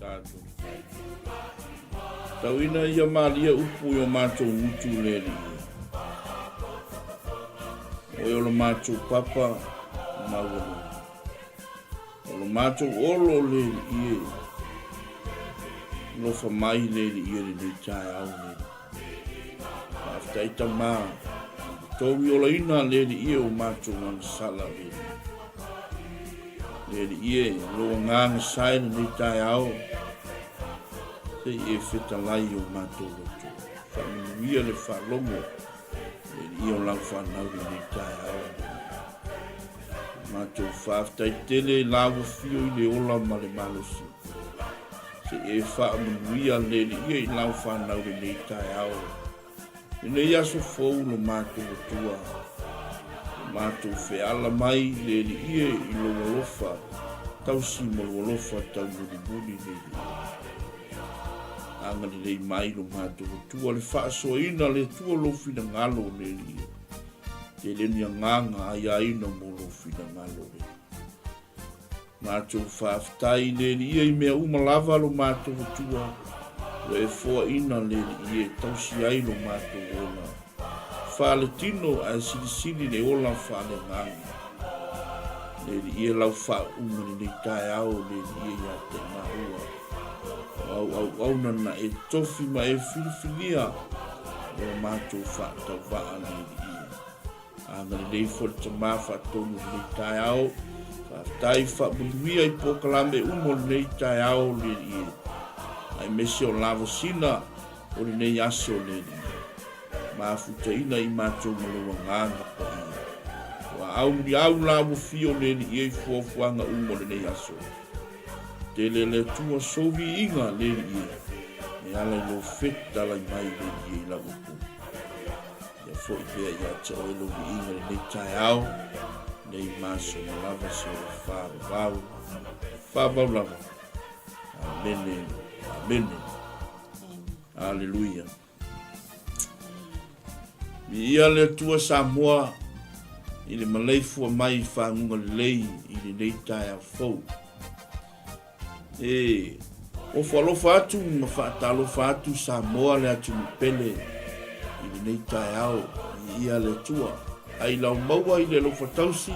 tatou tatalo. Tauina ia malie upu i o matou gutu le Alii e. Oe o lo matou papa maualuga. O lo matou olo le Alii e. Alofa mai le Alii e lenei taeao le Alii. Faafetai Tama, tou i olaina le Alii e o matou agasala le Alii. Le Alii e, lou agaga sae lenei taeao, se i e fetalai i o matou loto. Faamanuia le faalogo, le Alii o lau fanau lenei taeao. Matou faafetai tele i lau afio i le ola ma le malosi. Se i e faamanuia le Alii e i lau fanau lenei taeao. Lenei aso fou lo matou Atua, lo matou feala mai le Alii e i lou alofa tausi ma lou alofa taumolimoli le Alii. Agalelei mai lo matou Atua le faasoaina le Atua lou finagalo le Alii e. Tele ni agaga aiaina mo lou finagalo le Alii. Matou faafetai i le Alii i mea uma lava lo matou Atua, ua e foaina le Alii e tausi ai lo matou ola faaletino ae silisili le ola faaleagaga. Le Alii e lau faauuga lenei taeao le Alii ia te maua o au auauna na e tofi ma e filifilia mo matou faatauvaa le Alii. Agalelei foi le Tama faatonu i lenei taeao. Faafetai faamanuia i polokalame uma o lenei taeao le Alii e, aemaise o lavasina o lenei aso le Alii. Mafutaina i matou ma lou Agaga Paia. Ua auliau la ua fio le Alii e i fuafuaga uma o lenei aso. Tele le Atua sou viiga le Alii e, e ala i lou fetalai mai le Alii e i lau upu. Ia foi pea ia te oe lou viiga i lenei taeao, nei masona lava se ola faavavau, faavavau lava. Amene, amene. Aleluia. Viia le Atua Samoa i le maleifua mai i faguga lelei i lenei taeao fou. E ofo alofa atu ma faatalofa atu Samoa le atunuu pele i lenei taeao i ia le Atua. Ai lau maua i le alofa tausi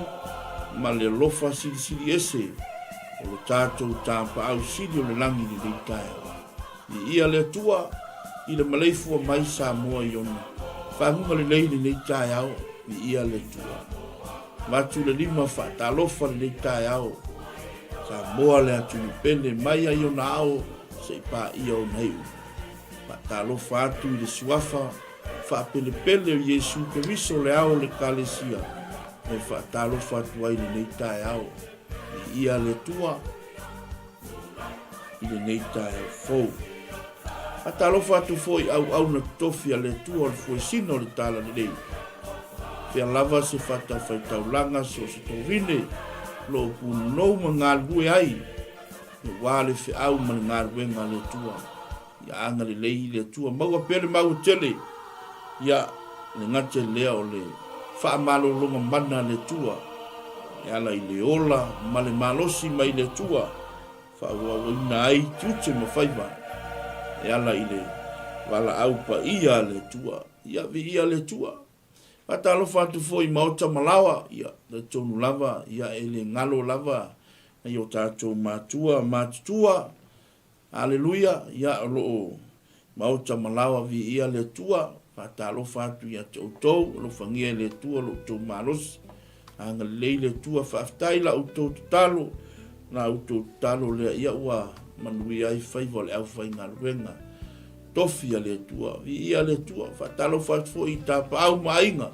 ma le alofa silisili ese o lo tatou Tapaau Sili o le Lagi i lenei taeao. Viia le Atua i le maleifua mai Samoa i ona faguga lelei i lenei taeao. Viia le Atua. Avatu le lima faatalofa lenei taeao. Samoa le atunuu pele mai ai ona ao se i paia ona iu. Faatalofa atu i le suafa faapelepele o Iesu Keriso le ao o le Ekalesia e faatalofa atu ai lenei taeao. Viia le Atua. i lenei taeao fou. Faatalofa atu foi i auauna totofi a le Atua o le fuesina o le Talalelei. Fea lava se fatafaitaulaga so o se tovine o lo o punonou ma galulue ai aua le feau ma le galuega a le Atua. Ia agalelei le Atua, maua pea le maua tele, ia le gata i lea o le faamalologa mana a le Atua e ala i le ola ma le malosi mai le Atua, faaauauina ai tiute ma faiva e ala i le valaau paia a le Atua. Ia viia le Atua. Faatalofa atu foi i maota ma laoa, ia talitonu lava, ia e le galo lava nai o tatou matua matutua, Aleluia, ia o lo o maota ma laoa viia le Atua, faatalofa atu ia te outou, alofagia e le Atua lo outou malosi, agalelei le Atua, faafetai la outou tatalo, la outou tatalo lea ia ua manuia ai faiva o le aufaigaluega tofi a le Atua, viia le Atua, faatalofa atu foi i tapaau ma aiga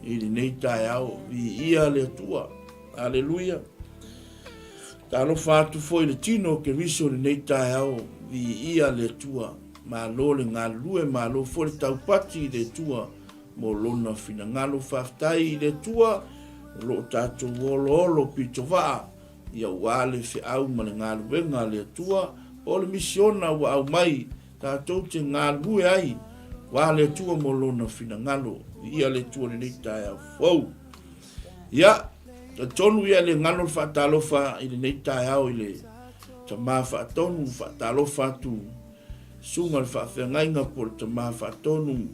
i lenei taeao, viia le Atua. Aleluia. Talofa atu foi i le tino o Keriso i lenei taeao, viia le Atua. Malo le galulue, malo foi le taupati i le Atua mo lona finagalo. Faafetai i le Atua o lo o tatou oloolo pitovaa ia ua le feau ma le galuega a le Atua po o le misiona ua aumai tatou te galulue ai ua le Atua mo lona finagalo. Viia le Atua i lenei taeao fou. Ia, talitonu ia e le galo le faatalofa i lenei taeao i le Tama Faatonu, faatalofa atu Susuga le Faafeagaiga po o le Tama Faatonu,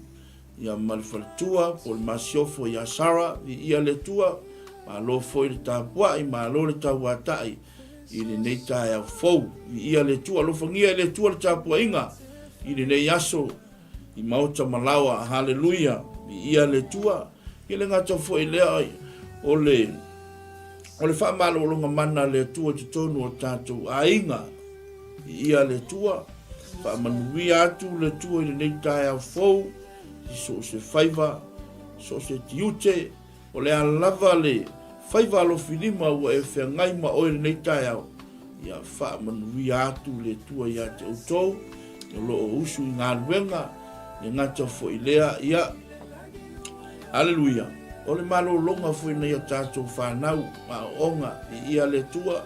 ia ma le faletua po o le masiofo ia Sarah, viia le Atua, malo foi le tapuai, malo le tauatai i lenei taeao fou. Viia le Atua, alofagia e le Atua le tapuaiga i lenei aso i maota ma laoa, haleluia, viia le Atua. E le gata foi lea o le o le faamalologa mana a le Atua i totonu o tatou aiga. Viia le Atua, faamanuia atu le Atua i lenei taeao fou i so o se faiva, so o se tiute, o le a lava le faiva alofilima ua e feagai ma oe i lenei taeao, ia faamanuia atu le Atua ia te outou o lo o usu i galuega, le gata foi lea, ia, Aleluia! O le malologa foi nai a tatou fanau, aoaoga, viia le Atua,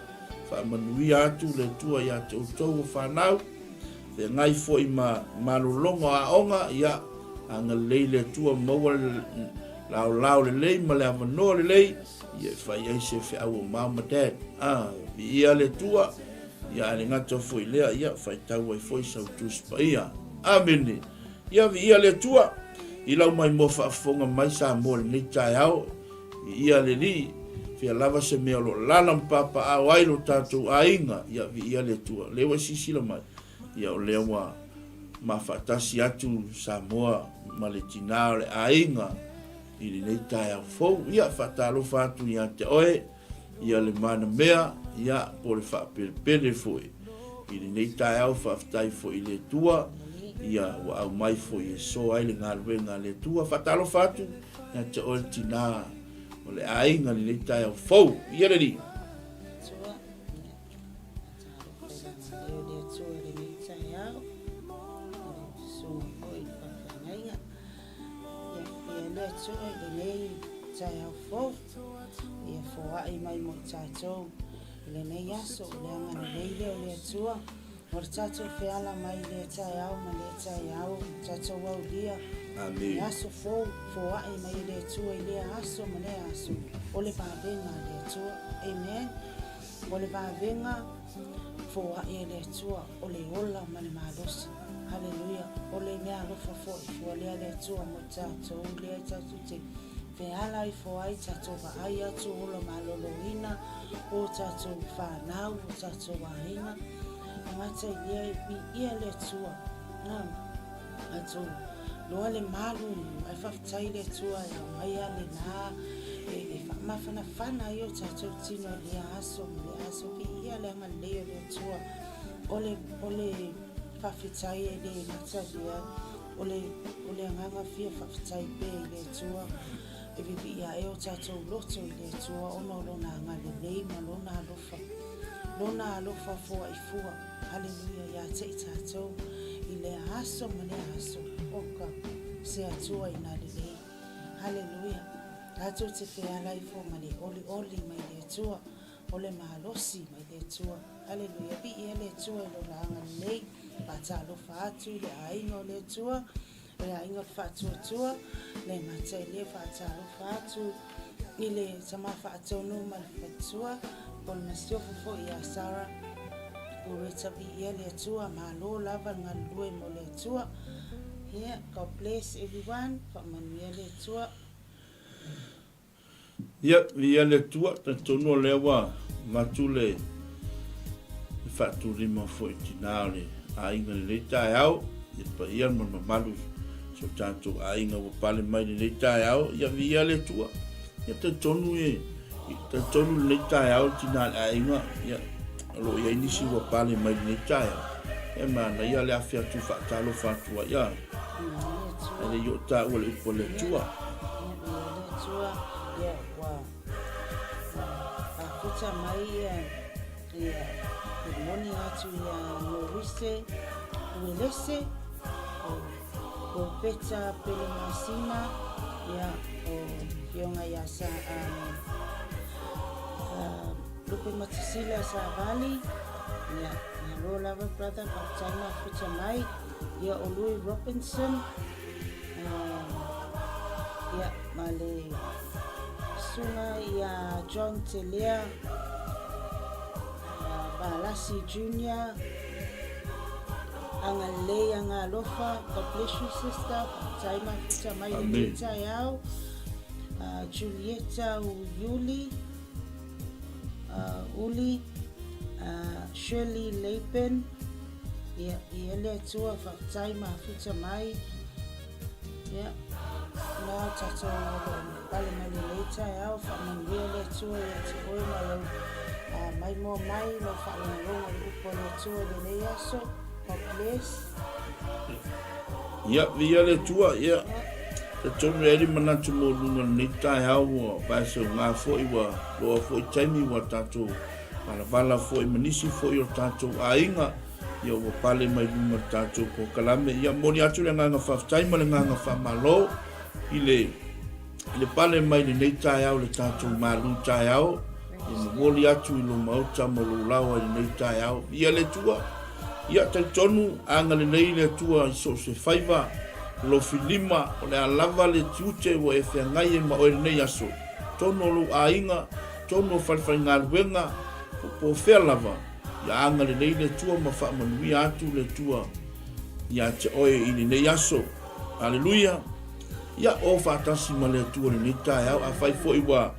Faamanuia atu le Atua ia te outou o fanau, feagai foi ma malologa o aoga, ia, agalelei le Atua maua le laolao lelei ma le avanoa lelei, ia e fai ai se feau a Mom ma Dad. Ah, viia le Atua, ia ae le gata foi lea, ia faitau ai foi sau Tusi Paia. Amene. Ia viia le Atua i lau maimoa faafofoga mai Samoa i lenei taeao. Viia le Alii, fia lava se mea o lo o lala ma papaaao ai lo tatou aiga, ia viia le Atua. O lea ua e silasila mai, ia o lea ua mafaatasi atu Samoa ma le tina o le aiga i lenei taeao fou. Ia faatalofa atu ia te oe, ia le manamea, ia po o le faapelepele foi i lenei taeao. Faafetai foi i le Atua, ia ua aumai foi e soa ai le galuega a le Atua. Faatalofa atu Ia te oe le tina o le aiga i lenei taeao fou. Ia le Alii. Atua, ia, faatalofa i le Atua i lenei taeao, i le susuga foi i le faafeagaiga. Ia, ia le Atua i lenei taeao fou, ia foai mai mo i tatou i lenei aso, o le agalelei lea o le Atua. O le tatou feala mai i lea taeao ma lea taeao, tatou aulia le aso fou, foai mai e le Atua i lea aso ma lea aso, o le vavega a le Atua. Amen. O le vavega foai e le Atua, o le ola ma le malosi. Haleluia. O le mea alofa foi, fua lea le Atua mo tatou lea tatou te feala ifo ai, tatou vaai atu ola maloloina o tatou fanau, o tatou aiga. Gata i lea e viia le Atua. Na, tatou loa le malu, ae faafetai i le Atua e aumaia lena e, e faamafanafana ai o tatou tino i lea aso ma lea aso. Viia le agalelei o le Atua. O le, o le faafetai e le gata lea, o le, o le agaga fia faafetai pea i le Atua e vivii ae o tatou loto i le Atua ona o lona agalelei ma lona alofa. Lona alofa foai fua, haleluia, ia te i tatou i lea aso ma lea aso, o ka se Atua ina lelei. Haleluia. Tatou te feala ifo ma le olioli mai le Atua, o le malosi mai le Atua. Haleluia. Viia le Atua i lona agalelei, faatalofa atu i le aiga o le Atua, le aiga o le faatuatua, le gata i lea faatalofa atu i le tama faatonu ma le faletua, po o le masiofo foi ia Sarah Ureta Viia le Atua, malo lava le galulue mo le Atua. Yeah, God bless everyone, faamanuia le Atua. Ia, viia le Atua, talitonu o lea ua avatu le faatulima foi i tina o le aiga i lenei taeao, i le paia ma le mamalu o si o tatou aiga ua pale mai i lenei taeao, ia viia le Atua. Ia talitonu e, talitonu lenei taeao le tina o le aiga, ia, o lo o i ai nisi ua pale mai i lenei taeao, ia manaia le afe atu faatalofa atu ai, a. E le i oo taua le upu a le Atua. Ia le Atua, ia ua afuta mai ia ia good morning atu ia Norise Uelese o Popeta Pelemasina ia o Fioga ia sa um, uh, Lupe Matasila Savali ia malo lava brother faafetai mafuta mai Ia o Louis Robinson, ia ma le susuga ia John Telea, Lasi Junior, Agalelei Agalofa, God bless you sister, faafetai mafuta mai lenei taeao. Julieta Uiuli, Uli, Shirley Lapen, ia, ia le Atua, faafetai mafuta mai. Ia, na tatou o lo o pale mai lenei taeao, faamanuia le Atua ia te oe ma lau maimoa mai, lau faalogologo i le upu a le Atua i lenei aso. God bless. Ia, viia le Atua, ia. Talitonu e ai le manatu mo luga lenei taeao ua vaeseuga foi ua loa foi taimi ua tatou valavala foi ma nisi foi o tatou aiga ia ua pale mai luga le tatou polokalame. Ia momoli atu le agaga faafetai ma le agaga faamalo i le i le pale mai lenei taeao le tatou malu taeao. Ia momoli atu i lou maota ma lou laoa i lenei taeao. Ia le Atua, ia talitonu agalelei le Atua i so o se faiva, lofi lima, o le a lava le tiute ua e feagai ai ma oe i lenei aso, tonu o lou aiga, tonu o falefaigaluega, po po fea lava, Ia agalelei le Atua ma faamanuia atu le Atua ia te oe i lenei aso. Aleluia! Ia o faatasi ma le Atua lenei taeao. Afai foi ua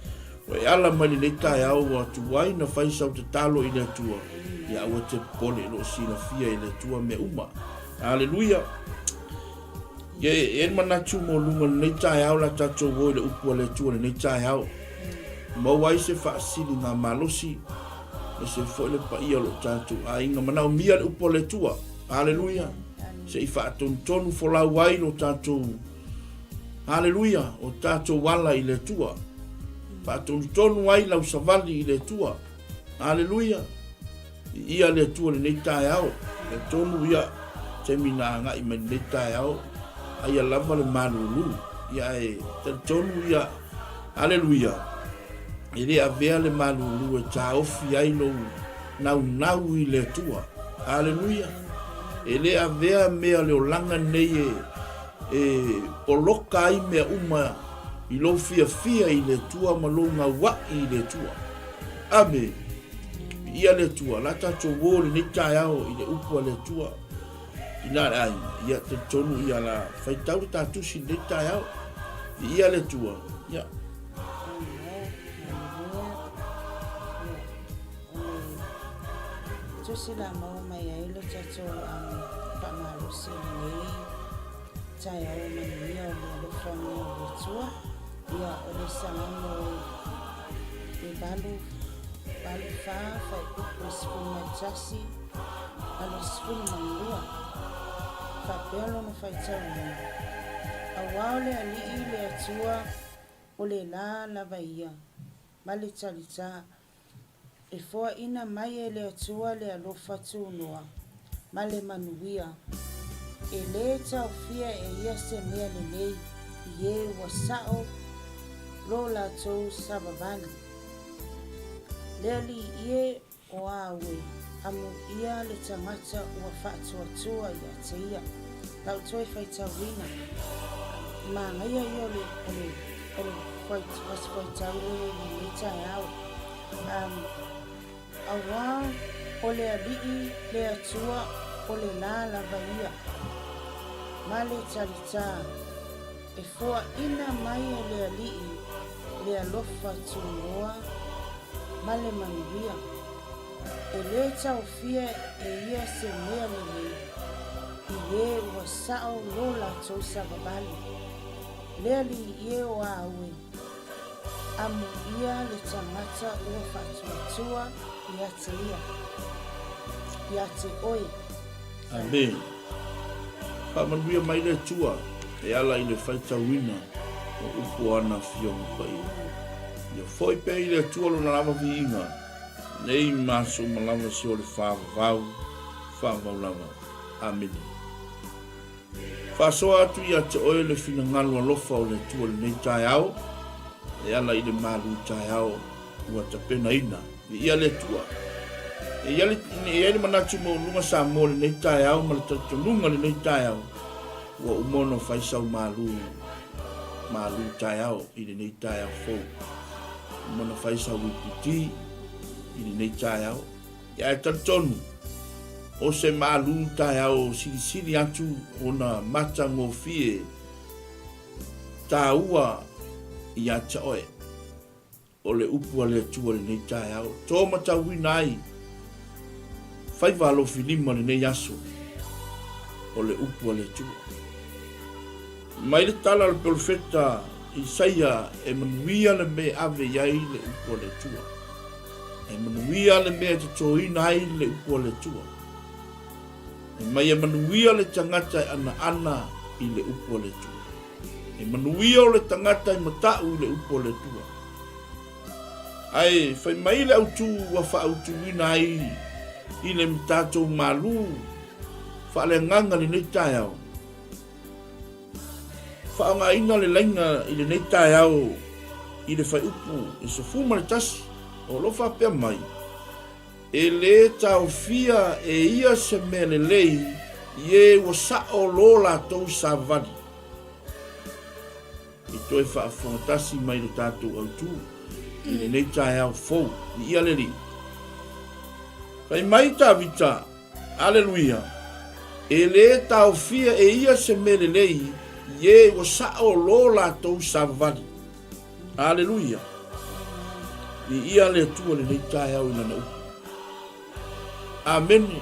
e ala mai lenei taeao ua tuai na fai sau tatalo i le Atua, ia aua te popole, o lo o silafia e le Atua mea uma. Aleluia! Ia e i ai le manatu mo luga lenei taeao la tatou o i le upu a le Atua lenei taeao. Maua ai se faasiliga malosi Aemaise foi le paia o lo tatou aiga. Manaomia le upu a le Atua. Aleluia. Se i faatonutonu folau ai lo tatou Aleluia, o tatou ala i le Atua. Faatonutonu ai lau savali i le Atua. Aleluia. Viia le Atua i lenei taeao. Talitonu ia taimi na agai mai lenei taeao, aia lava le malulu. Ia ae talitonu ia, aleluia, e le avea le malulu e taofi ai lou naunau i le Atua. Aleluia. E le avea mea o le olaga nei e, e poloka ai mea uma i lou fiafia i le Atua ma lou gaua'i i le Atua. Amene. Viia le Atua, la tatou o lenei taeao i le upu a le Atua i na le aiga. Ia, talitonu ia la faitau le ta tusi lenei taeao. Viia le Atua. Ia. Tusi la maua mai ai lo tatou faamalosi lenei taeao manuia o le alofagia o le Atua. Ia, o le Salamo e 8, 8 fa faaiupu e 11 a le 12. Faapea lona faitauina, Auā o le Alii le Atua, o le la lava ia, ma le talitā, E foaina mai e le Atua le alofa tunoa ma le manuia. E lē taofia e ia se mea lelei i ē ua sa'o lo latou savavali. Le Alii ie o Aue, amuia le tagata ua faatuatua ia te ia. Lau toe faitauina, manaia ia o le, o le, o le faitau le i lenei taeao. Auā o le Alii le Atua o le la lava ia, ma le talitā, e foaina mai e le Alii le alofa tunoa ma le manuia. E lē taofia e ia se mea lelei i ē ua sa'o lo latou savavali. Le Alii e o Aue, amuia le tagata ua faatuatua ia te ia, ia te oe. Amen. Faamanuia mai le Atua e ala i le faitauina o upu o ana Afioga Paia. Ia foi pea i le Atua lona lava viiga, nei ma aso uma lava se o le faavavau, faavavau lava. Amene. Faasoa atu ia te oe le finagalo alofa o le Atua i lenei taeao, e ala i le malu taeao ua tapenaina. Viia le Atua. E i ai le manatu maualuga Samoa i lenei taeao ma le talitonuga i lenei taeao, ua uma ona fai sau malu, malu taeao i lenei taeao fou. Uma ona fai sau iputi i lenei taeao. Ia ae talitonu, o se malu taeao silisili atu ona matagofie taua ia te oe. O le upu a le Atua i lenei taeao, to matauina ai faiva alofilima lenei aso, o le upu a le Atua. Mai le tala a le perofeta Isaia e manuia le mea e ave i ai le upu a le Atua. E manuia le mea e totoina ai le upu a le Atua. E mai e manuia le tagata e anaana i le upu a le Atua. E manuia o le tagata e matau i le upu a le Atua. Ae fai mai le autu ua faautuina ai i le tatou malu faaleagaga lenei taeao. Faaaogaina le laina i lenei taeao i le fuaiupu e 11 o lo o faapea mai, E lē taofia e ia se mea lelei i ē ua sa'o lō latou savali. I toe faafofogatasi mai lo tatou autū i lenei taeao fou, i ia le Alii. Fai mai Tavita, Aleluia! E lē taofia e ia se mea lelei i ē ua sa'o lō latou savavali. Aleluia! Viia le Atua lenei taeao i Lana upu. Amene.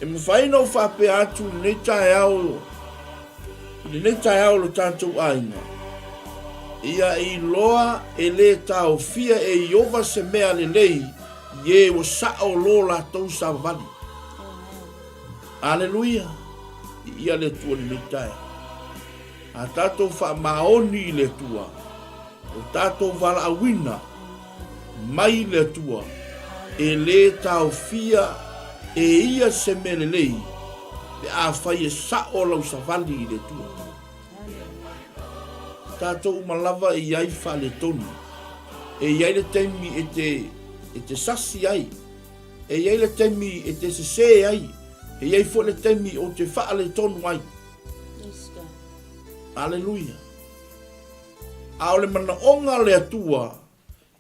E mafai ona ou faapea atu i lenei taeao, i lenei taeao lo tatou aiga, ia iloa e lē taofia e Ieova se mea lelei i e ua sa'o lō latou savavali. Aleluia! Viia le Atua i lenei taeao. A tatou faamaoni i le Atua, o tatou valaauina mai le Atua, e lē taofia e Ia se mea lelei pe afai e sa'o lau savali i le Atua. Tatou uma lava e i ai faaletonu, e i ai le taimi e te, e te sasi ai, e i ai le taimi e te sesē ai, e i ai foi le taimi ou te faaletonu ai. Aleluia. A o le manaoga o le Atua,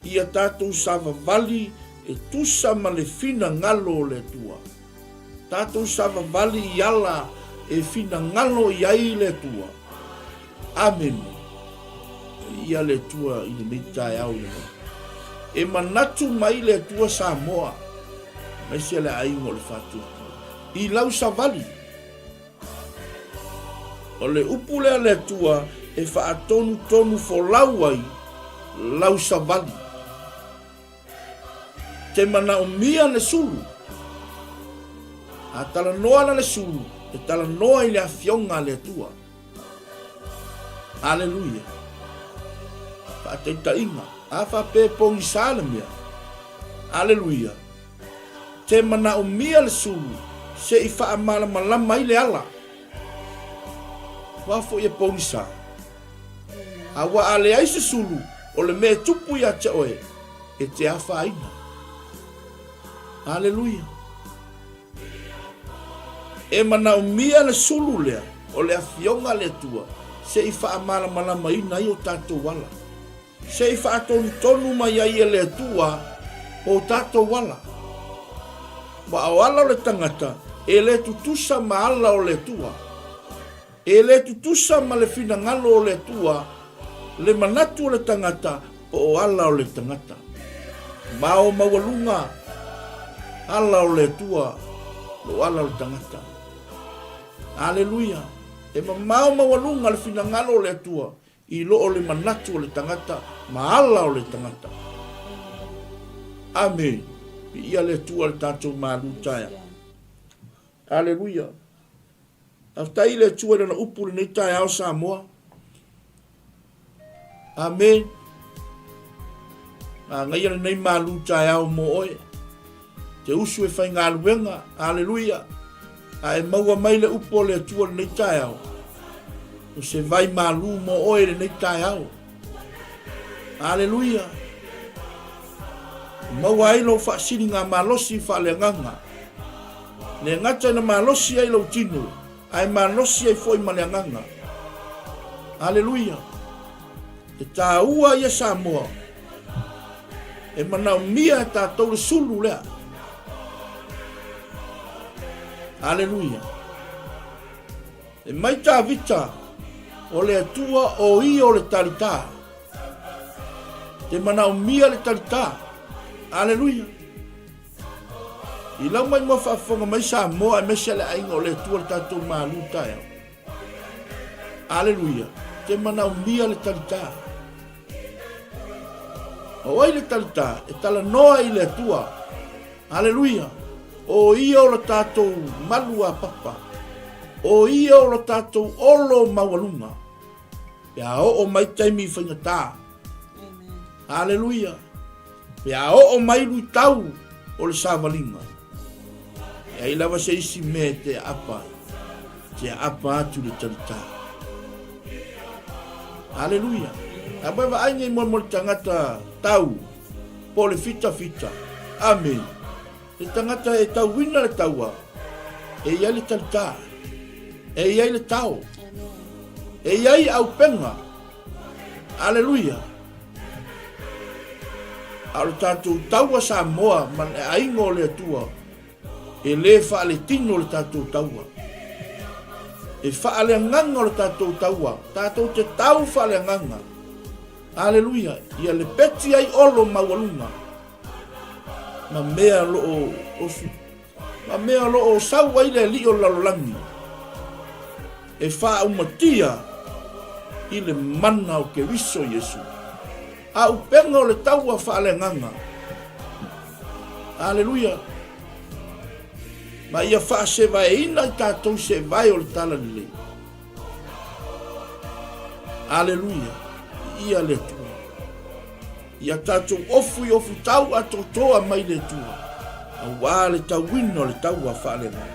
ia tatou savavali e tusa ma le finagalo o le Atua. Tatou savavali i ala e finagalo i ai le Atua. Amene. Ia le Atua i lenei taeao i lenei. E manatu mai le Atua Samoa, aemaise le aiga o le Faatuatua, i lau savali. O le upu lea a le Atua e faatonutonu folau ai lau savali. Te manaomia le sulu. A talanoa ana le sulu, e talanoa i le Afioga a le Atua. Aleluia. Faataitaiga, a faapea e pogisa le mea. Aleluia. Te manaomia le sulu se i faamalamalama ai le ala. Ua foi e pogisa. A ua a leai se sulu, o le mea e tupu ia te oe, e te afaina. Aleluia. E manaomia le sulu lea, o le Afioga a le Atua, se i faamalamalamaina ai o tatou ala. Se i faatonutonu mai ai e le Atua o tatou ala. Ua o ala o le tagata e le tutusa ma ala o le Atua. E le tutusa ma le finagalo o le Atua le manatu o le tagata po o ala o le tagata. Mao maualuga ala o le Atua lo ala o le tagata. Aleluia! E mamao maualuga le finagalo o le Atua I lo o le manatu o le tagata ma ala o le tagata. Amene. Viia le Atua le tatou malu taeao. Aleluia. Faafetai i le Atua i lana upu i lenei taeao Samoa. Amene. Manaia lenei malu taeao mo oe. Te usu e faigaluega, aleluia, a e maua mai le upu o le Atua i lenei taeao, o se vai malū mo oe i lenei taeao. Aleluia! E maua ai lou faasiliga malosi faaleagaga. Le gata ina malosi ai lou tino, ae malosi ai foi ma le agaga. Aleluia! E taua ia Samoa. E manaomia e tatou le sulu lea. Aleluia. E mai Tavita, o le Atua o ia o le talitā. Te manaomia le talitā. Aleluia. I lau mai mua faafofoga mai Samoa aemaise le aiga o le Atua le tatou malu taeao. Aleluia. Te manaomia le talitā. O ai le talitā e talanoa i le Atua. Aleluia. O ia o le tatou malu a papa. O ia o le tatou olo maualuga. Pe a oo mai taimi faigata. Aleluia. Pe a oo mai luitau o le savaliga, e ai lava se isi mea e te aapa ai, te aapa atu le talitā. Aleluia. A moe vaai nei mo le tagata tau, po o le fitafita. Amene. Le tagata e tauina le taua, e i ai le talitā, e i ai le tao, e i ai aupenga. Aleluia. A o le tatou taua Samoa ma le aiga o le Atua, e le faaletino le tatou taua. E faaleagaga le tatou taua, tatou te tau faaleagaga. Aleluia, ia lepeti ai olo maualuga ma mea o lo o ma mea o lo o sau ai le alii o le lalolagi e faaumatia i le mana o Keriso Iesu. A upega o le taua faaleagaga. Aleluia. Ma ia faasevaeina i tatou sevae o le talalelei. Aleluia. Ia le Atua. Ia tatou ofu i ofu tau atoatoa mai le Atua, auā le tauina o le taua faaleagaga.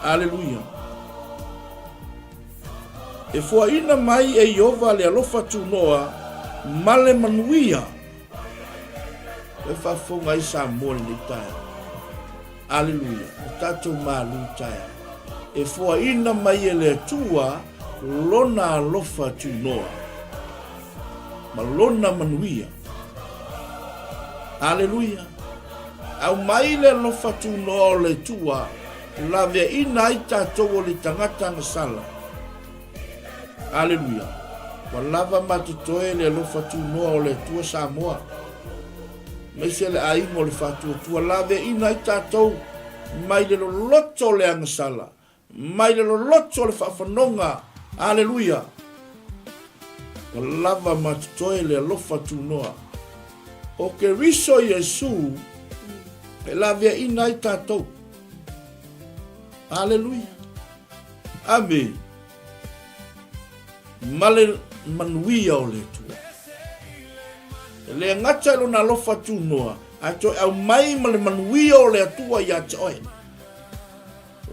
Aleluia. E foaina mai e Ieova le alofa tunoa ma le manuia. E faafofoga ai Samoa i lenei taeao. Aleluia, o tatou malu taeao. E foaina mai e le Atua lona alofa tunoa ma lona manuia. Aleluia. Aumai le alofa tunoa o le Atua laveaina ai tatou o le tagata agasala. Aleluia. Ua lava ma totoe le alofa tunoa o le Atua Samoa. Aemaise le aiga o le faatuatua laveaina ai tatou mai le loloto o le agasala, mai le loloto o le faafanoga. Aleluia. Ua lava ma totoe le alofa tunoa o Keriso Iesu e laveaina ai tatou. Aleluia. Amene. Ma le manuia o le Atua. E le gata i lona alofa tunoa, ae toe aumai ma le manuia o le Atua ia te oe.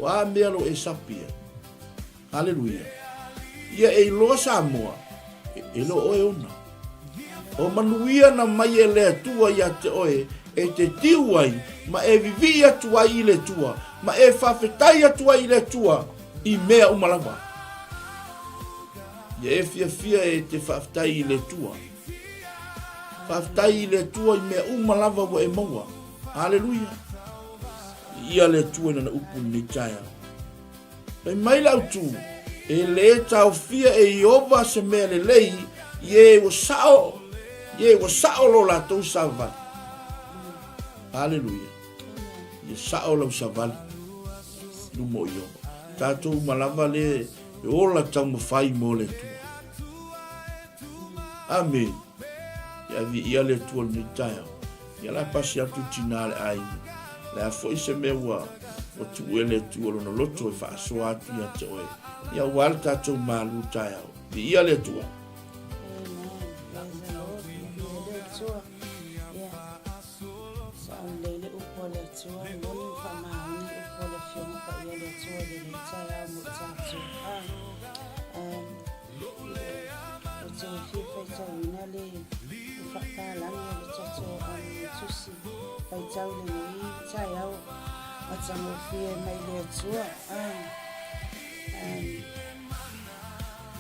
O a mea lo e sapi ai. Aleluia. Ia e iloa Samoa, e le o oe ona. O manuia na mai e le Atua ia te oe, e te tiu ai, ma e vivii atu ai i le Atua, ma e faafetai atu ai i le Atua i mea uma lava. Ia e fiafia e te faafetai i le Atua. Faafetai i le Atua i mea uma lava ua e maua. Aleluia. Ia le Atua i lana upu i lenei taeao. Fai mai le autu, E lē taofia e Ieova se mea lelei i e ua sao, i e ua sao lo latou savali. Aleluia. Ia sao lau savali i luma o Ieova. Tatou uma lava le e ola taumafai mo le Atua. Amene. Ia viia le Atua i lenei taeao. Ia la pasi atu tinā le aiga. Le a foi se mea ua ua tuu e le Atua lona loto e faasoa atu ia te oe. Ia aua le tatou malu taeao. Viia le Atua. Amen. Praise the Lord. Viia le Atua. Ia. Saolelei le upu a le Atua. Moni ma faamaoni upu a le Afioga Paia le Atua i lenei taeao mo i tatou. Ah. Um, Ou te fia faitauina le faapalagi o le tatou tusi faitau i lenei taeao matagofie mai le Atua.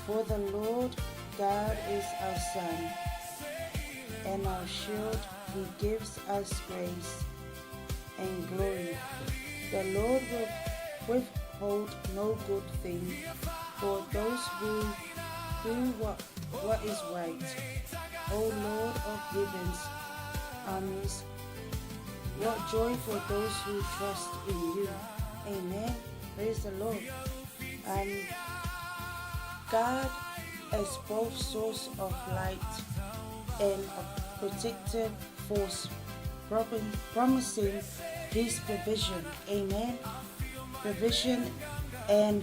For the Lord God is our sun and our shield, he gives us grace and glory. The Lord will withhold no good thing for those who do what, what is right. O Lord of heaven's armies, what joy for those who trust in you. Amen. Praise the Lord. Um, God is both source of light and a protective force, promising His provision. Amen. Provision and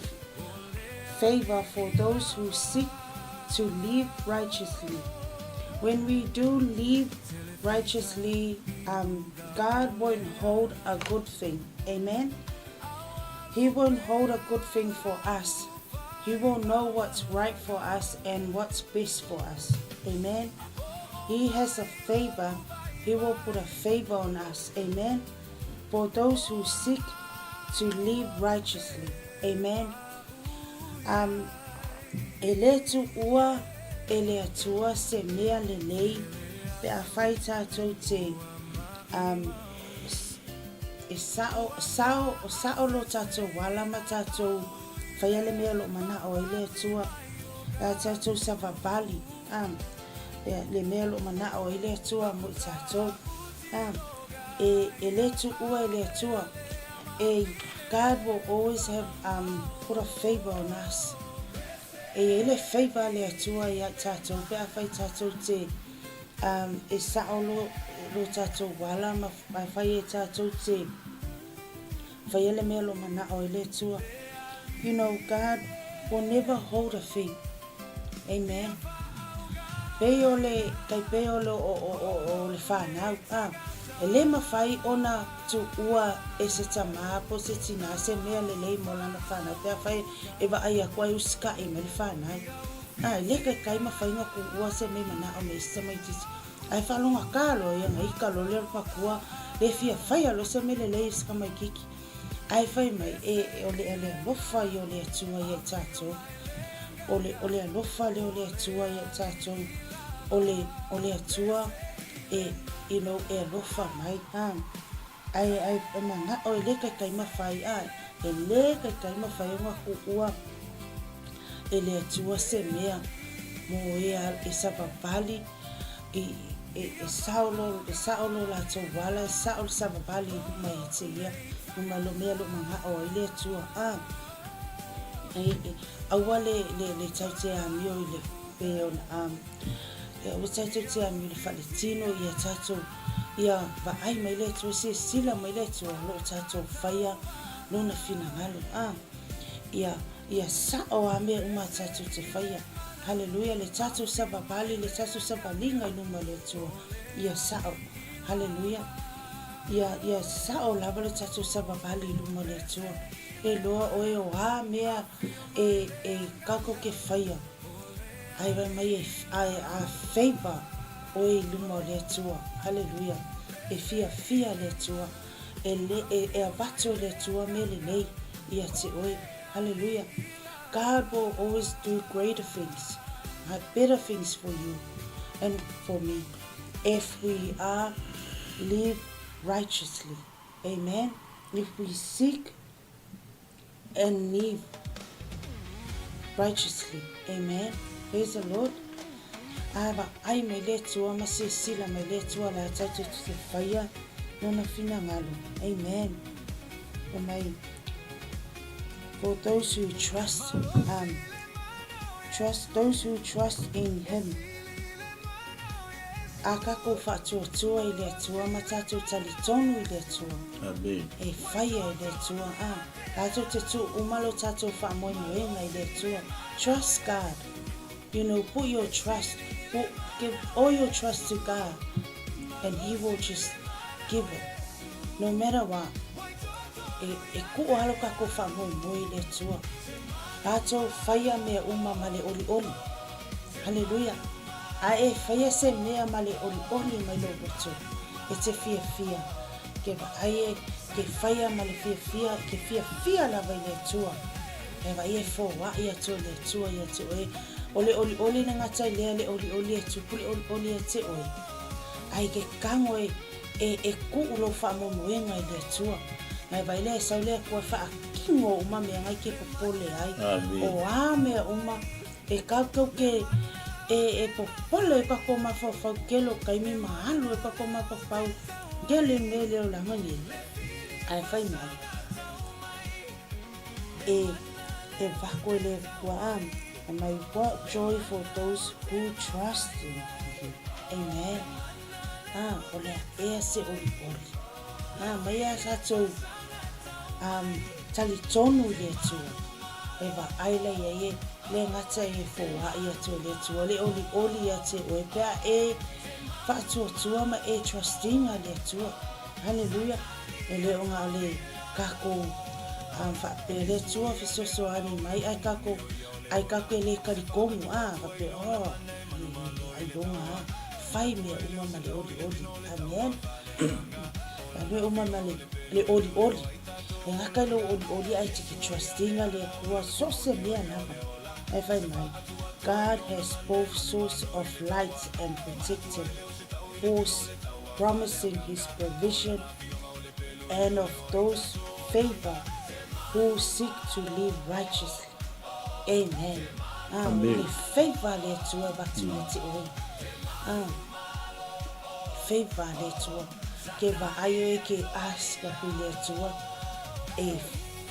favor for those who seek to live righteously. When we do live righteously, um, God won't hold a good thing. Amen. He won't hold a good thing for us. He will know what's right for us and what's best for us. Amen. He has a favor. He will put a favor on us. Amen. For those who seek to live righteously. Amen. Um, e le tuua e le atua se mea lelei pe a whai tātou te um, E sao, sao, sao lo tatou ala ma tatou faia le mea o lo o manao ai le Atua. A tatou savavali, a, le mea o lo o manao ai le Atua mo i tatou. A, e, e le tuua e le Atua. E, God will always have, um, put a favor on us. E i ai le favor a le Atua ia i tatou pe afai tatou te, um, e sao lo, lo tatou ala ma afai e tatou te faia le mea o lo o manao ai le Atua. You know, God will never hold a thing. Amen. Pei o le, tai pei o le, o, o, o, o le whanau, ah, e le mawhai ona tuua e se tamā po se tinā se mea lelei mo lana whanau, pe afai e vaai aku ai usika'i mai le whanau. A, e le kaikai mawhai nga kuua se mea i manao me isi tamaitiiti. Ae faalogata loa ia nga ika loa lea o le makua le fia faia loa se mea lelei i se tamaitiiti. Ae fai mai, e, o le, o le alofa ia o le Atua ia i tatou. O le, o le alofa lea o le Atua ia i tatou. O le, o le Atua e, you know, e alofa mai. A, ae, ae e manao e le kaikai mawhai, a, e le kaikai mawhai o nga kuua e le Atua se mea mo ea e savavali i, e, e sao lo, e sao lo latou ala, e sao le savavali i luma ia te ia, luma lo mea lo manao ai le Atua, a, e, e, aua le, le, le tau te amio i le, pe ona, a, e aua tatou te amio i le faletino ia tatou, ia vaai mai le Atua, silasila mai le Atua o lo o tatou faia lona finagalo, a, ia, Ia sao a mea uma a tatou te faia. Haleluia, le tatou savavali, le tatou savaliga i luma o le Atua. Ia sao. Haleluia. Ia, ia sao lava le tatou savavali i luma o le Atua. E loa oe o a mea e, e kakou ke faia. Ae vai mai e, ae a favor oe i luma o le Atua. Haleluia. E fiafia le Atua. E le, e, e avatu e le Atua mea lelei ia te oe. Hallelujah. God will always do greater things, better things for you and for me if we are live righteously. Amen. If we seek and live righteously. Amen. Praise the Lord. A vaai mai le Atua ma silasila mai le Atua la tatou te faia lona finagalo. Amen. O mai For those who trust, um, trust those who trust in him. A kako whaatuatua i le Atua ma tātou talitonu i le Atua. Amen. E whaia i le Atua. A, tātou te tū umalo tātou whaamoemoenga i le Atua. Trust God. You know, put your trust, put, give all your trust to God and he will just give it. No matter what. E, e kuʻu alo kākou faamoemoe i le Atua. Lātou faia mea uma ma le ʻoliʻoli. Haleluia. A e faia se mea ma le ʻoliʻoli mai lou loto, e te fiafia. Ke vaai e, ke faia ma le fiafia, ke fiafia lava i le Atua. E vaai e foaʻi atu e le Atua ia te oe. O le ʻoliʻoli le gata i lea le ʻoliʻoli e tupu le ʻoliʻoli ia te oe. A i ke kago e, E, e kuʻu lou faamoemoega i le Atua. Nai vaai lea e sau le Atua e faa, tino uma mea ngai ke popole ai. O a mea uma e katou ke e e popole e kakou mafaufau kelo kaimi ma alu e kakou mafaufau kele me le olaga nei ae fai mai e e vako e le kua a and my what joy for those who trust in you. Amen. Ah, o le ea se oli oli. Ah, mai a tatou um, talitonu i le Atua. E vaai la ia e le gata e foai atu e le Atua, le olioli ia te oe pe a e faatuatua ma e trustinga le Atua. Hallelujah. E le o ngā le kākou um, whaapea le Atua fesoasoani mai ai kākou ai kākou e le kalikomu a whapea oh ai longa a whai mea uma ma le olioli. Amen. Mea uma ma le, le olioli. E ngaka i lou olioli ai tiki trustinga le Atua so se mea lava. Ai fai mai, God has both source of light and protective force, promising his provision and of those favor who seek to live righteously. Amen. Ah, Amen. Le favor le Atua vatu ia te oe. Ah, favor le Atua. Ke vaai oe ke ask aku i le Atua e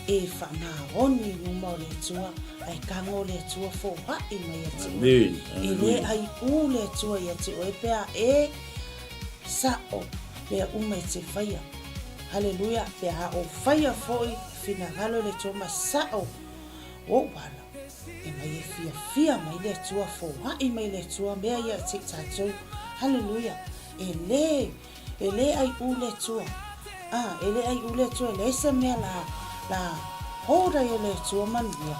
e whamaoni i luma o le Atua, ai kango le Atua foai mai ia te oe. Amen. E le ai u le Atua ia te oe pea e sa'o mea uma e te whaia. Hallelujah. Pea a o whaia foi finagalo le Atua ma sa'o o wala. E mai e fiafia mai le Atua, foai mai le Atua mea ia te tatou. Hallelujah. E le, e le ai u le Atua. Ah, e le ai u le Atua, e leai se mea la, la hold ai e le Atua manuia.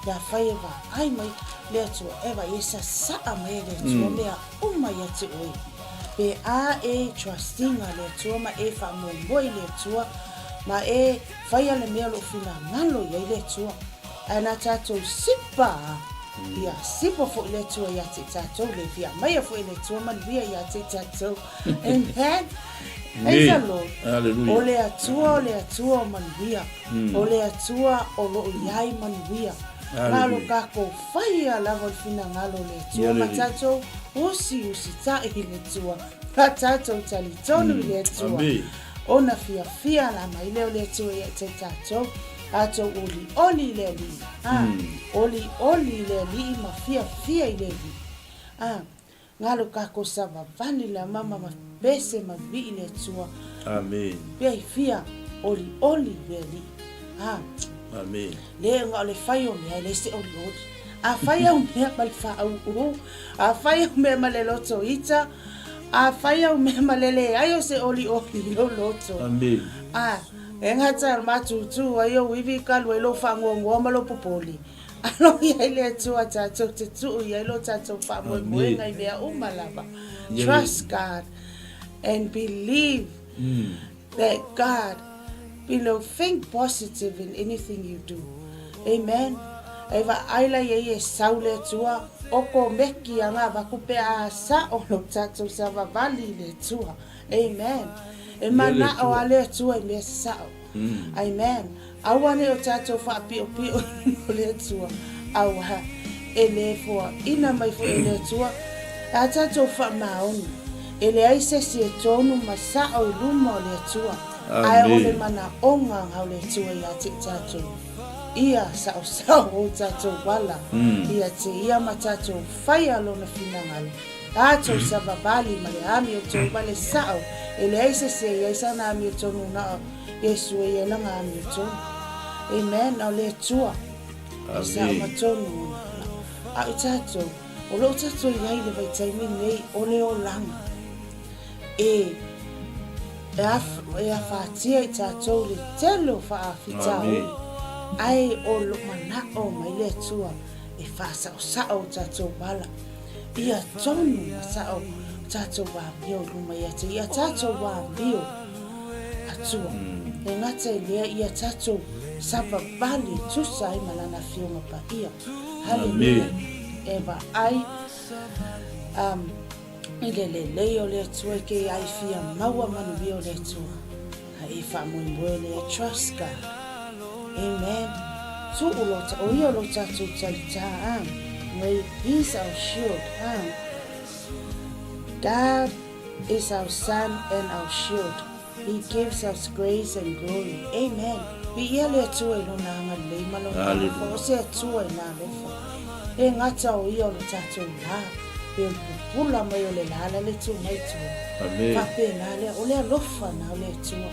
Le a fai e vaai mai le Atua, e vai e sasaa mai e le Atua mea uma ia te oe. Pe a e trustinga le Atua ma e faamoemoe i le Atua, ma e faia le mea o loo finagalo i ai le Atua. Ae na tatou sipa a, ia sipa foi le Atua ia te tatou, le fia maia foi le Atua manuia ia te tatou. Amen. Praise the Lord. Hallelujah. O le Atua, o le Atua o manuia. O le Atua o loo iai manuia. Na lo kakou faia lava o le finagalo o le Atua ma tatou usiusi ta'i i le Atua, ma tatou talitonu i le Atua. Ona fiafia la mai lea o le Atua ia te tatou, tatou olioli i le Alii, a, olioli i le Alii ma fiafia i le Alii. A, galo kakou savavali la mama ma pese ma vii le Atua. Amen. Pea i fia olioli i le Alii. A, Amen. Le nga o le fai o mea e leai se olioli. A fai au mea ma le faauu, a fai au mea ma le loto ita, a fai au mea ma le leai o se olioli i lou loto. Amen. A, e gata e matutu ai ou ivi i ka lua i lou faagoagoa ma lou popoli. Alo i ai le Atua tatou te tuu i ai lo tatou faamoemoega i mea uma lava. Trust God and believe that God, you know, think positive in anything you do. Amen. E vaai la ia e sau le Atua, o ko meki anga vaku pe a sa o lo tatou savavali i le Atua. Amen. E mana'o a le Atua i mea sa'o. Amen. Aua ne o tatou faapiopio i luma o le Atua, auā e lē foaina mai foi e le Atua a tatou faamaoni. E leai se isi e tonu ma sa'o i luma o le Atua, ae o le manaoga o le Atua iā te tatou, ia saosao o tatou ala, ia te ia ma tatou faia Lona finagalo, tatou savavali ma le amiotonu ma le sa'o, e leai se isi e i ai sana amiotonu na o Iesu e ia langa amiotonu. Amen. O le Atua. E sa'o ma tonu ona ala. A o tatou, o loo tatou i ai i le vaitaimi lenei o le olaga e e e afatia i tatou le tele o faafitauli, ae o lo mana'o mai le Atua e faasaosao o tatou ala, ia tonu ma sa'o tatou amio i luma ia te ia tatou amio Atua. E gata i lea ia tatou savavali e tusa ai ma Lana Afioga Paia. Haleluia. E vaai um, i le lelei o le Atua i ke ai fia maua manuia o le Atua. A e faamoemoe lea, trust God. Amen. Tuu lo ta, o ia o lo tatou talitā, a. May He's our shield, a. God is our sun and our shield. He gives us grace and glory. Amen. Viia le Atua i Lona agalelei ma Lona alofa. O se Atua i na alofa. E gata o ia o lo tatou la, pe o le pupula mai o le la la le tu mai tua. Amen. Faapena lea, o le alofa na o le Atua.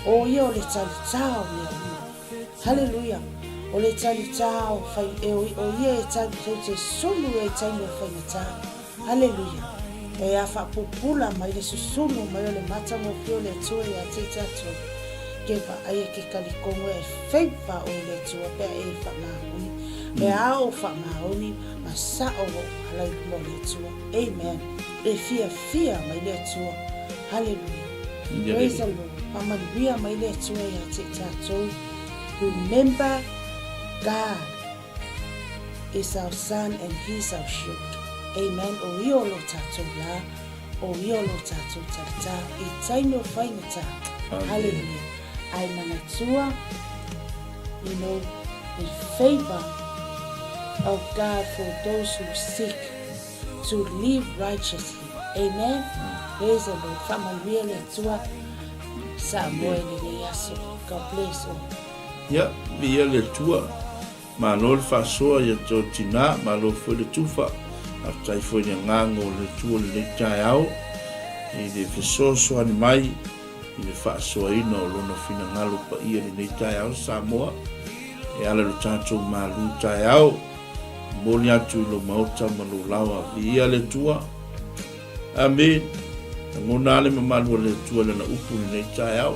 O ia o le talitā o mea uma. Haleluia! O le talitā o whai, e o, o ia e tau, tou te sulu e taimi o whaingatā. Haleluia! E a whaapupula mai le susunu mai o le matagofie o le Atua ia te tatou, ke vaai e ke kalikongo e feiva o le Atua pea e whamaoni, pe a o whamaoni ma sao o ala i luma o le Atua. Amen. E fia fia mai le Atua. Haleluia. Praise the Lord. Whamanuia mai le Atua ia te tatou. Remember God is our sun and He's our shield. Amen. O ia o lo tatou la, o ia o lo tatou talitā, i taimi o whaingatā. Hallelujah. Ai manatua, you know, the favor of God for those who seek to live righteously. Amen. Praise the Lord. Whamanuia le Atua. Samoa i lenei aso. God bless all. Ia, viia le Atua. Malo le faasoa ia te oe tinā, malo foi le tufa. Faafetai foi i le agaga o le Atua i lenei taeao, i le fesoasoani mai i le faasoaina o Lona finagalo paia i lenei taeao Samoa, e ala i lo tatou malu taeao. Momoli atu i lou maota ma lou laoa. Viia le Atua. Amen. Lagona lava le mamalu o le Atua i Lana upu i lenei taeao.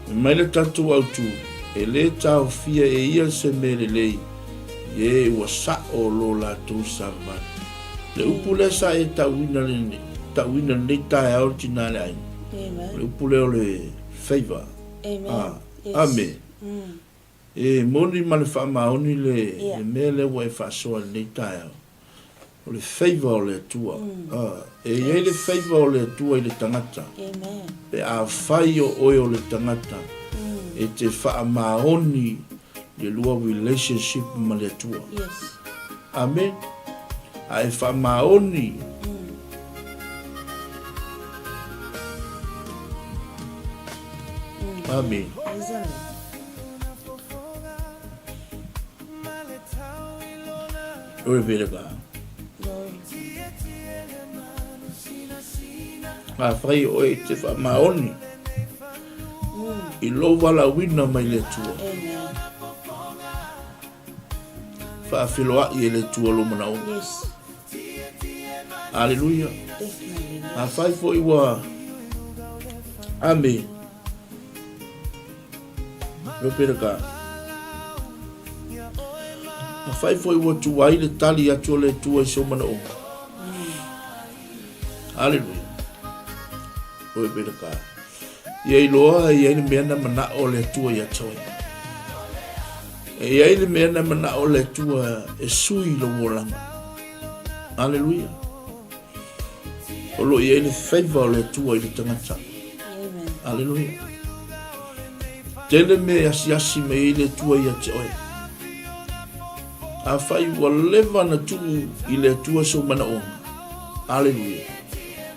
Fai mai le tatou autu, e lē taofia e ia se mea lelei i e ua sa'o lo latou savavali. Le upu lea sa e tauina lenei, tauina lenei taeao le tinā le aiga. O le upu lea o le favor. Amen. Amen. E moni ma le faamaoni le mea lea ua e faasoa i lenei taeao. O le favour o le Atua. E i ai le favour o le Atua i le tagata. Pe afai o oe o le tagata e te faamaoni le lua relationship ma le Atua. Amen. A e faamaoni Amen. Glory be to God. Afai oe i te faamaoni i lou valaauina mai le Atua. Faafeiloai e le Atua lou manaoga. Yes. Aleluia. Afai foi ua Amém. Glory be to God. Afai foi ua tuai le tali atu o le Atua i sou manaoga. Aleluia. Glory be to God. Ia iloa e i ai le mea na manao o le Atua ia te oe. E i ai le mea na manao o le Atua e sui lou olaga. Aleluia. O lo o i ai le favour o le Atua i le tagata. Aleluia. Tele mea e asiasi mai ai le Atua ia te oe. Afai ua leva na tuu i le Atua sou manaoga. Aleluia.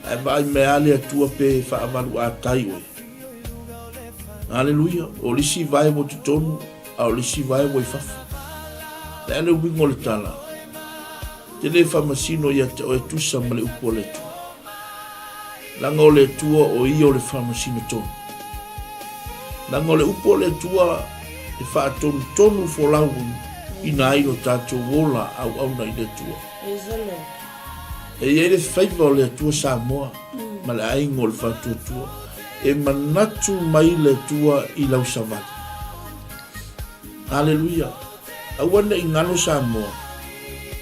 Ae vaai mai a le Atua pe faavaluatai oe. Aleluia. O le isi vae ua totonu, a o le isi vae ua i fafo. Le a le uiga o le tala? Te le faamasino ia te oe tusa ma le upu a le Atua. Leaga o le Atua o ia o le faamasino tonu. Leaga o le upu a le Atua e faatonutonu folau ina ai lo tatou ola auauna i le Atua. E i ai le faiva o le Atua Samoa ma le aiga o le Faatuatua e manatu mai le Atua i lau savali. Aleluia! Aua ne i galo Samoa,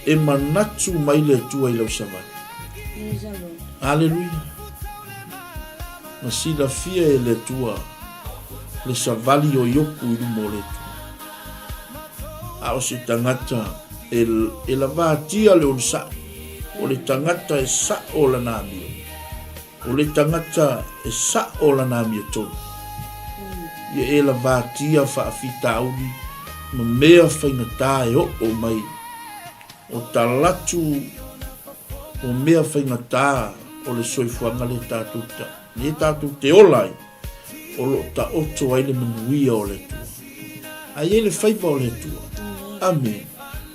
e manatu mai le Atua i lau savali. Aleluia! Na silafia e le Atua le savali o Iopu i luma o le Atua. A o se tagata e, e lavatia le onosai, o le tagata e sa'o lana amio, o le tagata e sa'o lana amiotonu. Ia e lavatia faafitauli ma mea faigata e oo mai. O talatu o mea faigata o le soifuaga le tatou ta, le tatou te ola ai, o lo o taoto ai le manuia o le Atua. A i ai le faiva o le Atua. Amene.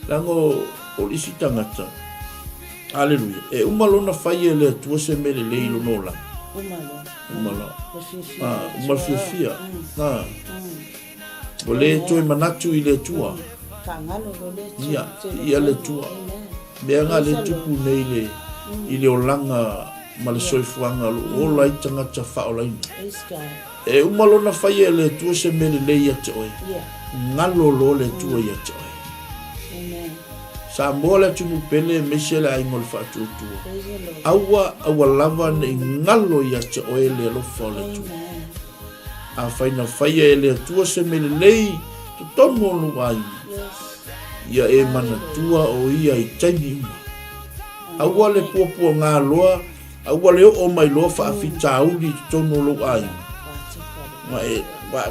Leaga o le isi tagata, Aleluia, e uma lona fai e le Atua se mea lelei i lona olaga. Uma loa. Uma loa. Ah, uma le fiafia. Ah. Ua le toe manatu i le Atua. Faagalo loa le Atua. Ia, ia le Atua. Mea nga le tupu nei le, i le olaga ma le soifuaga o lo o ola ai tagata faaolaina. E uma lona faia e le Atua se mea lelei ia te oe, galo loa le Atua ia te oe. Samoa le atunuu pele aemaise le aiga o le faatuatua. Aua, aua lava ne i galo ia te oe le alofa o le Atua. Afai na faia e le Atua se mea lelei i totonu o lou aiga, ia e manatua o ia i taimi uma. Aua le puapuaga loa, aua le oo mai loa faafitauli i totonu o lou aiga, ma e,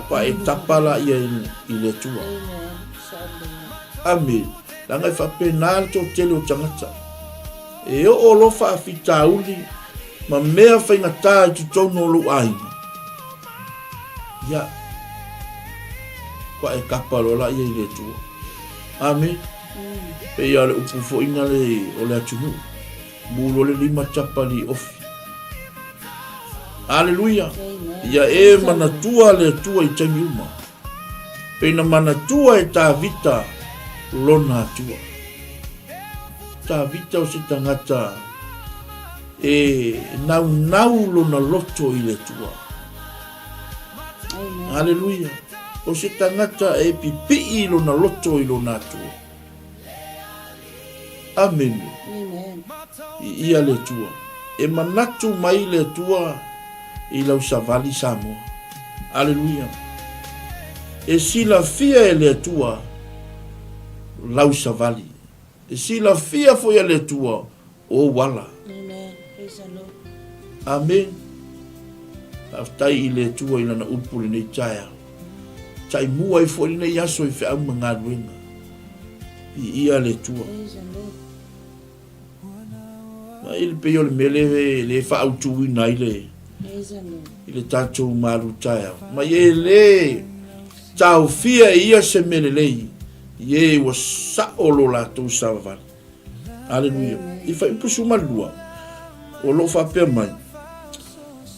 ma e tapa laia i le Atua. Amene. Leaga e faapena le toatele o tagata. E oo loa faafitauli ma mea faigata i totonu o lou aiga, ia, kua e kapa loa laia i le Atua. Amene. Pei lava o le upu foi na le o le atunuu, mu loa le limatapa li ofi. Aleluia! Ia e manatua le Atua i taimi uma. Pei na manatua e Tavita lona Atua. Tavita o se tagata e naunau lona loto i le Atua. Aleluia. O se tagata e pipii lona loto i lona Atua. Amene. I ia le Atua. E manatu mai le Atua i lau savali Samoa. Aleluia. E silafia e le Atua lau savali. E silafia foi e le Atua ou ala. Amen. Faafetai i le Atua i lana upu lenei taeao. Taimua ai foi lenei aso i feau ma galuega. Viia le Atua. Ma i le pei o le mea le, le faaautuina ai le, i le tatou malu taeao. Ma e le taofia e ia se mea lelei, i e ua sao lo latou savavali. Aleluia. I Fuaiupu 12, o lo o faapea mai,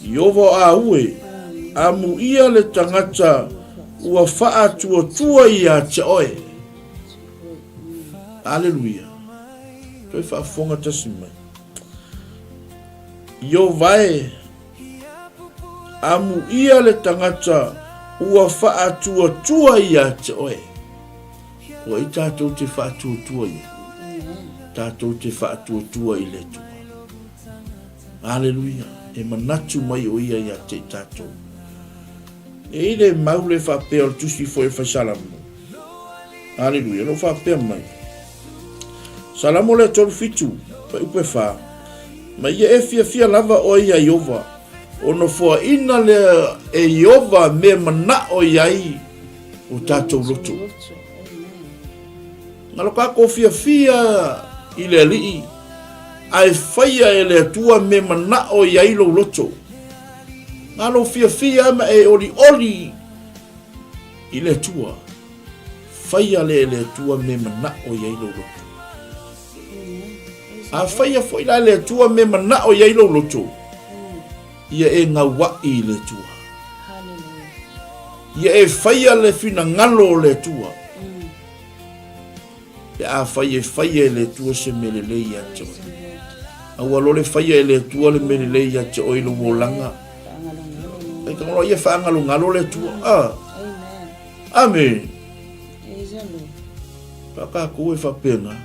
Ieova o au e, amuia le tagata ua faatuatua ia te oe. Aleluia. Toe faafofoga tasi mai. Ieova e, amuia le tagata ua faatuatua ia te oe. O ai tatou te faatuatua i ai? Tatou te faatuatua i le Atua. Aleluia. E manatu mai o ia ia te i tatou. E i le mau le faapea o le tusi foi o Faisalamo. Aleluia. Lo faapea mai. Salamo le 37, fuaiupu e 4. Ma ia e fiafia lava oe ia Iova, ona foaina lea e Iova mea manao i ai o tatou loto. Ngalo kākou fiafia i le Alii, ae faia e le Atua mea manao i ai lou loto. Ngalo fiafia ma e olioli i le Atua, faia lea e le Atua mea manao i ai lou loto. A faia foi la e le Atua mea manao i ai lou loto, Ia e gauaʻi i le Atua. Ia e faia le finagalo o le Atua. Pe afai e faia e le Atua se mea lelei ia te oe. Aua loa le faia e le Atua le mea lelei ia te oe i lou olaga. Ai ka ngolo ia whaangalongalo le Atua. Ah. Amen. Pa kākou e whapenga.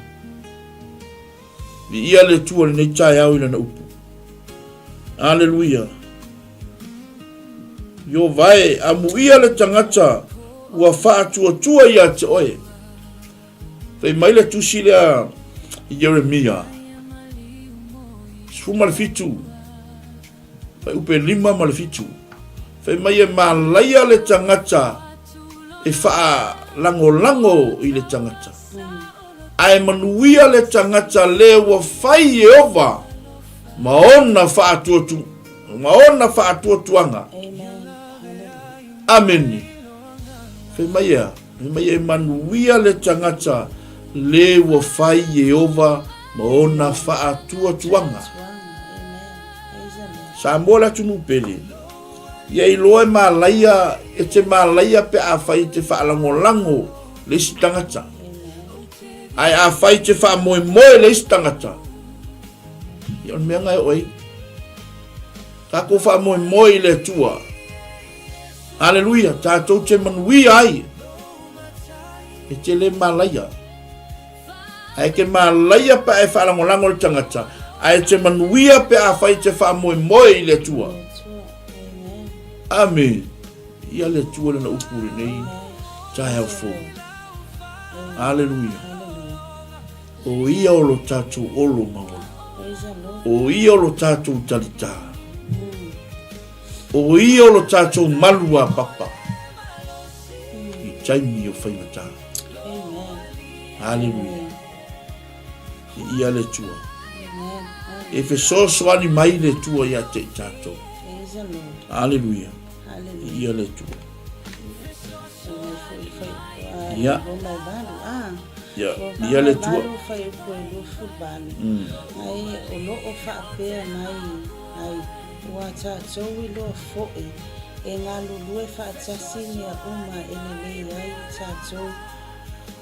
Viia le Atua i lenei taeao i lana upu. Aleluia. Ieova e, amuia le tagata ua faatuatua ia te oe. Fai mai le tusi lea i Ieremia, 17, fuaiupe 5 ma le 7. Fai mai e malaia le tagata e faalagolago i le tagata. Ae manuia le tagata le ua fai Ieova ma ona faatuatu, ma ona faatuatuaga. Amene. Fai mai ea, fai mai e manuia le tagata le ua fai Ieova ma ona faatuatuaga. Samoa le atunuu pele. Ia iloa e malaia, e te malaia pe afai e te faalagolago le isi tagata. Ae afai e te faamoemoe le isi tagata, ia o le mea na e oo ai. Tatou faamoemoe i le Atua. Aleluia, tatou te manuia ai. E te le malaia. Ae te malaia pe a e faalagolago le tagata, ae te manuia pe afai e te faamoemoe i le Atua. Amene. Ia le Atua lana upu lenei taeao fou. Aleluia. O ia o lo tatou olo ma ola. O ia o lo tatou talitā. O ia o lo tatou malu a papa. I taimi o faigata. Aleluia. Ia le Atua. E fesoasoani mai le Atua ia te i tatou. Aleluia. Ia le Atua. Ia. Ia, ia le Atua. Ai o lo o faapea mai ai ua tatou iloa foʻi e galulue faatasi mea uma e lelei ai tatou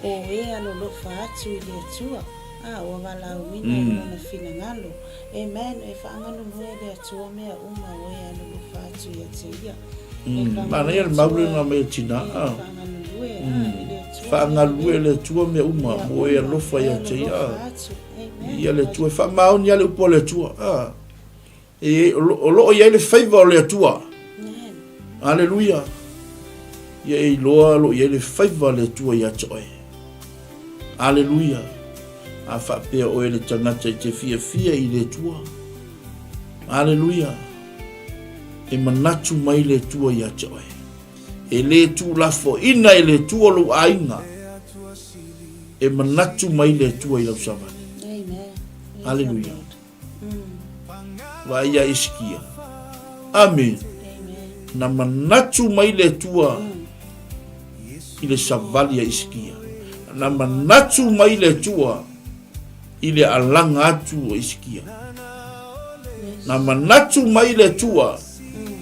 O e alolofa atu i le Atua, a ua valaauina i Lona finagalo. Amen. E faangalulue e le Atua mea uma o e alolofa atu ia te Ia. E Manaia le mau lena mai e tina. E faangalulue i le Atua. Faangalulue e le Atua mea uma mo e alofa ia te Ia. Ia le Atua. E faamaoni lava le upu a le Atua. E, o lo o i ai le faiva o le Atua. Aleluia. Ia e iloa o lo o i ai le faiva o le Atua ia te oe. Aleluia. A faapea oe le tagata i te fiafia i le Atua. Aleluia. E manatu mai le Atua ia te oe. E le tuulafoaina e le Atua lou aiga. E manatu mai le Atua i lau savali. Aleluia. Vaai ia Isikia. Amene. Na manatu mai le Atua i le savali a Isikia. Na manatu mai le Atua i le alaga atu o Isikia. Na manatu mai le Atua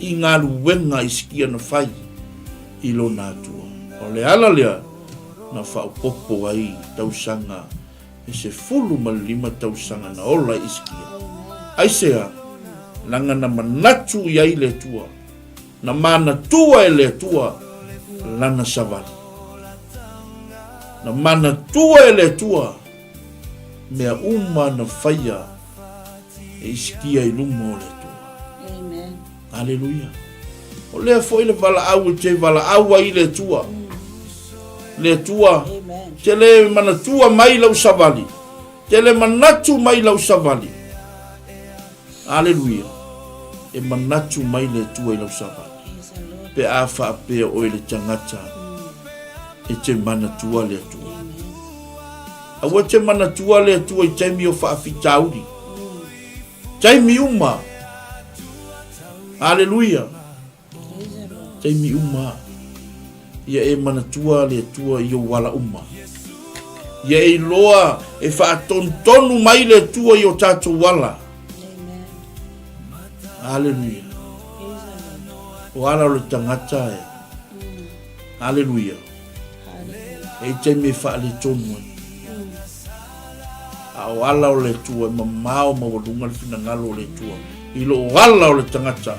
i galuega a Isikia na fai i lona Atua. O le ala lea na faaopoopo ai tausaga E 15 tausaga na ola ai Isikia. Aisea? Leaga na manatu i ai le Atua, na manatua e le Atua lana savali. Na manatua e le Atua mea uma na faia e Isikia i luma o le Atua. Amen. Aleluia. O lea foi le valaau e te valaau ai i le Atua. Le Atua, te le manatua mai lau savali. Te le manatu mai lau savali. Aleluia. E manatu mai le Atua i lau savali. Pe a faapea oe le tagata e te manatua le Atua. Aua te manatua le Atua i taimi o faafitauli. Taimi uma. Aleluia. Taimi uma. Ia e manatua le Atua i ou ala uma. Ia e iloa e faatonutonu mai le Atua i o tatou ala. Aleluia. O ala o le tagata e. Aleluia. E i taimi e faaletonu ai. A o ala o le Atua e mamao maualuga le finagalo o le Atua i loo ala o le tagata.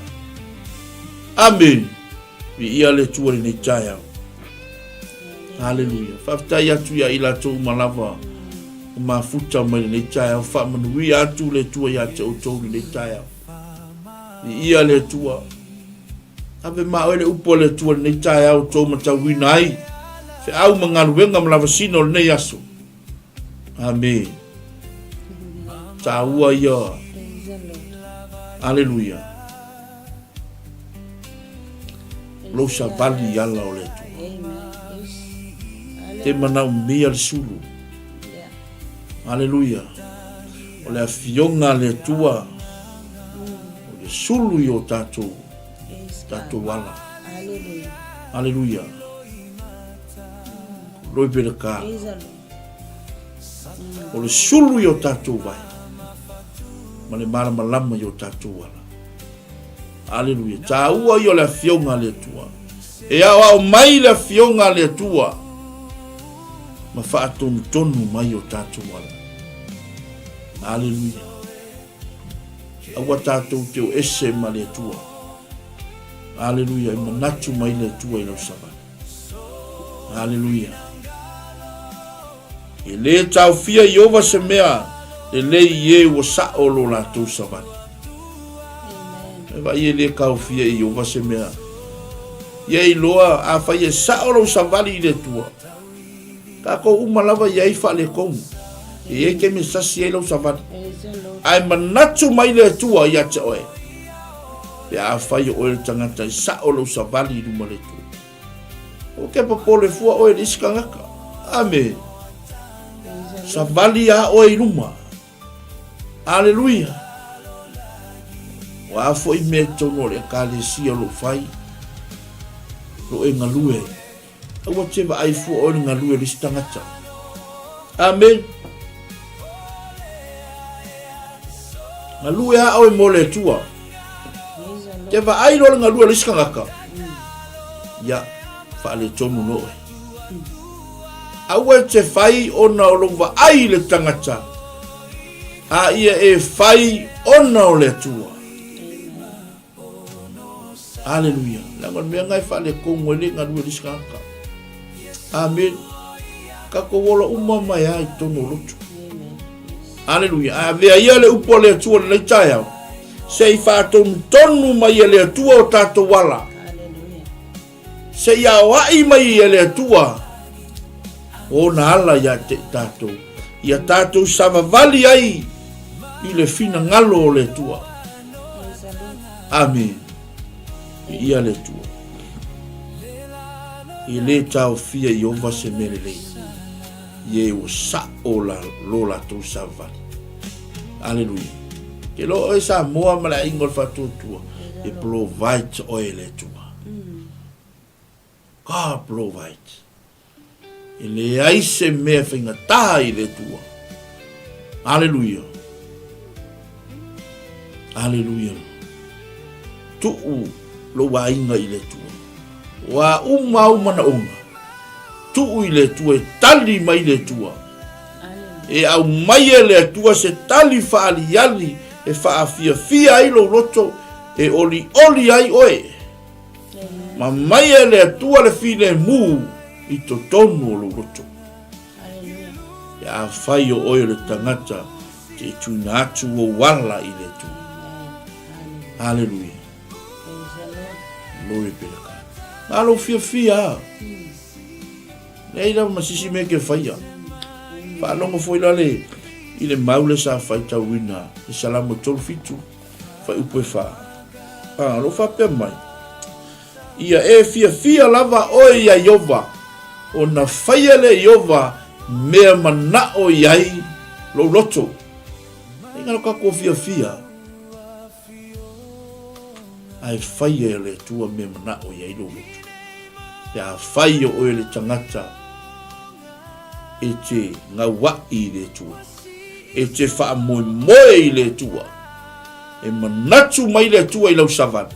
Amene. Viia le Atua i lenei taeao. Haleluia. Faafetai atu ia i latou uma lava o mafuta mai lenei taeao. Faamanuia atu le Atua ia te outou lenei taeao. Viia le Atua. Ave ma oe le upu a le Atua lenei taeao tou matauina ai feau ma galuega ma lavasina o lenei aso. Amene. Taua ia. Aleluia. Lou savali i ala o le Atua. Te manaomia le sulu. Aleluia. O le afioga a le Atua, o le sulu i o tatou, tatou ala. Aleluia. Glory be to God. O le sulu i o tatou vai, ma le malamalama i o tatou ala. Aleluia. Taua ia o le afioga a le Atua. E aoao mai le afioga a le Atua ma faatonutonu mai o tatou ala. Aleluia. Aua tatou te o ese ma le Atua. Aleluia. E manatu mai le Atua i lau savali. Aleluia. E lē taofia Ieova se mea lelei i e ua sa'o lo latou savali. E vaai e lē taofia e Ieova se mea. Ia iloa, afai e sa'o lou savali i le Atua, tatou uma lava i ai faaletonu. E i ai taimi e sasi ai lau savali. Ae manatu mai le Atua ia te oe, pe afai o oe le tagata e sa'o lou savali i luma o le Atua. O ke popole fua oe i le isi tagata. Ame. Savali a oe i luma. Aleluia. O a foi mea i totonu o le Ekalesia o lo o fai, lo o e galue ai. Aua te vaai fua oe i le galue o le isi tagata. Amen. Galue a oe mo le Atua. Te vaai loa le galue o le isi tagata. Ia, faaletonu loa oe. Aua e te fai ona o lou vaai i le tagata, a ia e fai ona o le Atua. Aleluia. Leaga o le mea lena e faaletonu ai le galue o le isi tagata. Amen. Tatou ola uma mai lava i totonu o lotu. Aleluia. Ae avea ia le upu a le Atua i lenei taeao, se i faatonutonu mai e le Atua o tatou ala. Se i aoai mai e le Atua ona ala ia te i tatou, ia tatou savavali ai i le finagalo o le Atua. Amen. Viia le Atua. E lē taofia i Ieova se mea lelei, i e ua sa'o la, lo latou savavali. Aleluia. Ke loa oe Samoa ma le aiga o le faatuatua, e provide oe e le Atua. God provides. E leai se mea e faigata i le Atua. Aleluia. Aleluia. Tuu lou aiga i le Atua. O a uma au manaoga, tuu i le Atua e tali mai le Atua. E aumai e le Atua se tali faaliali e faafiafia ai lou loto, e olioli ai oe. Ma mai e le Atua le filemu i totonu o lou loto. Pe afai o oe o le tagata te tuuina atu ou ala i le Atua. Aleluia. Glory be to God. Na lou fiafia a. Leai lava ma sisi mea ke faia. Faalogo foi la le i le mau le sa faitauina i Salamo 37 fuaiupu e fa. A, o lo o faapea mai, Ia e fiafia lava oe iā Ieova, ona faia lea e Ieova mea manao i ai lou loto. E ngalo kākou fiafia, ae faia e le Atua mea manao i ai lou loto. Pe afai o oe le tagata e te gauaʻi i le Atua, e te faamoemoe i le Atua, e manatu mai le Atua i lau savali.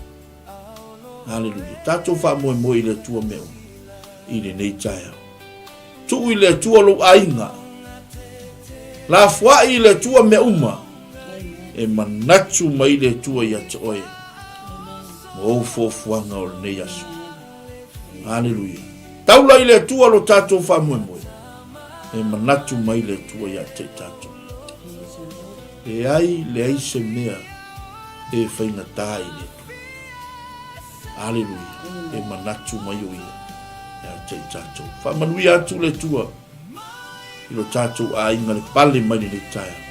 Haleluia. Tatou faamoemoe i le Atua mea uma i lenei taeao. Tuu i le Atua lou aiga. Lafoai i le Atua mea uma. E manatu mai le Atua ia te oe. Ma ou fuafuaga o lenei aso. Haleluia. Taula i le Atua lo tatou faamoemoe. E manatu mai le Atua ia te i tatou. Leai, leai se mea e faigata i le Atua. Aleluia. E manatu mai o Ia ia te i tatou. Faamanuia atu le Atua i lo tatou aiga le pale mai lenei taeao.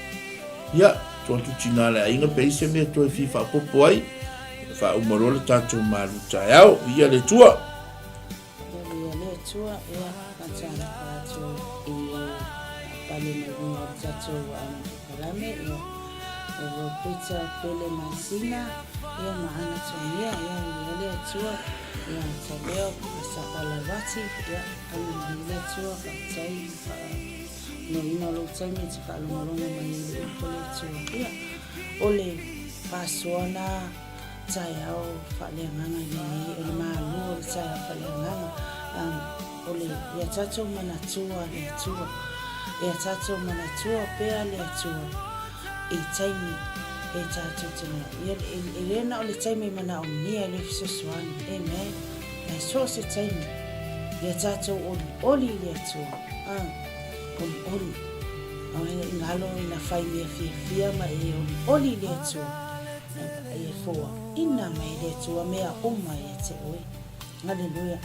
Ia, tuu atu tinā le aiga pe i se mea toe fia faaopoopo ai. Faauma loa le tatou malu taeao. Viia le Atua. Ia viia le Atua, ia faatalofa atu i e pale mai luga o le tatou polokalame, ia e Roberta Pele Masina, ia ma Ana Tonia, ia viia le Atua, ia Taleo Pasapalauati, ia agalelei le Atua, faafetai i le faanoina o lou taimi e te faalogologo mai ai i le upu a le Atua. Ia, o le faasoa na taeao faaleagaga i lenei, o le malu o le taeao faaleagaga, o le ia tatou manatua le Atua, ia tatou manatua pea le Atua i taimi e tatou te manaomia, e le na o le taimi e manaomia le fesoasoani, amen, ae so o se taimi, ia tatou olioli i le Atua, olioli, i galo ina fai mea fiafia ma e olioli i le Atua. E foaina mai e le Atua mea uma ia te oe. Aleluia.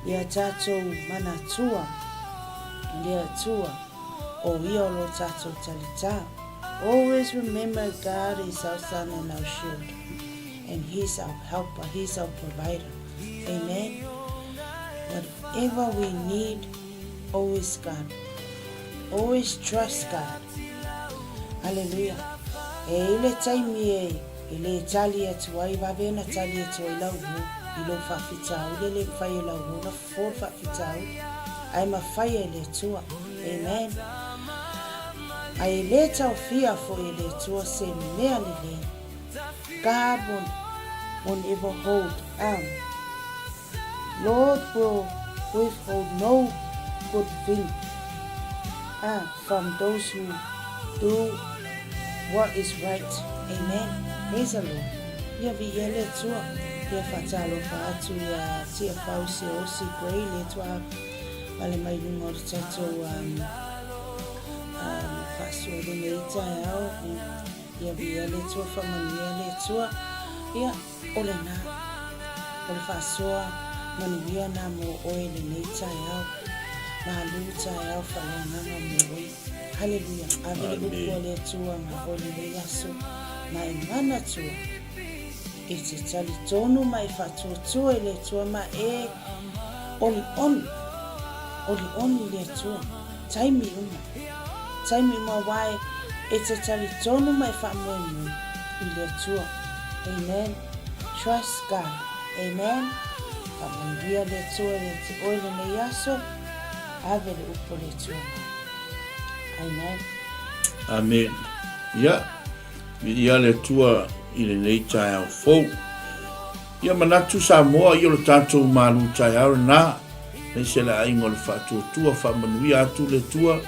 Ia tatou manatua le Atua, o Ia o lo tatou talitā. Always remember God is our sun and our shield, and He's our helper, He's our provider. Amen. Whatever we need, always God. Always trust God. Hallelujah. E i le taimi e, e le tali atu ai, vave ona tali atu ai lau uo i lou faafitauli, e le mafai e lau uo ona fofo le faafitauli, ae mafai e le Atua. Amen. Ae e le taofia foi e le Atua se mea lelei. God won't, won't ever hold Lord will withhold no good thing from those who do what is right. Amen. Praise the Lord. Ia viia le Atua. Ia faatalofa atu ia Tiafau Siaosi Gray le Atua pale mai luga o le tatou faasoa lenei taeao. Ia viia le Atua, faamanuia le Atua. Ia, O lena, o le faasoa manuia na mo oe lenei taeao. Malu taeao faaleagaga mo oe. Haleluia! Ave le upu a le Atua ma oe lenei aso, ma e manatua e te talitonu ma e faatuatua i le Atua ma e olioli, olioli i le Atua, taimi uma, taimi uma aua e te talitonu ma e faamoemoe i le Atua. Amen. Trust God. Amen. Faamanuia le Atua ia te oe lenei aso. Ave le upu a le Atua mai. Amen. Amen. Ia, viia le Atua i lenei taeao fou. Ia manatu Samoa ia o le tatou malu taeao lena, aemaise le aiga o le faatuatua, faamanuia atu le Atua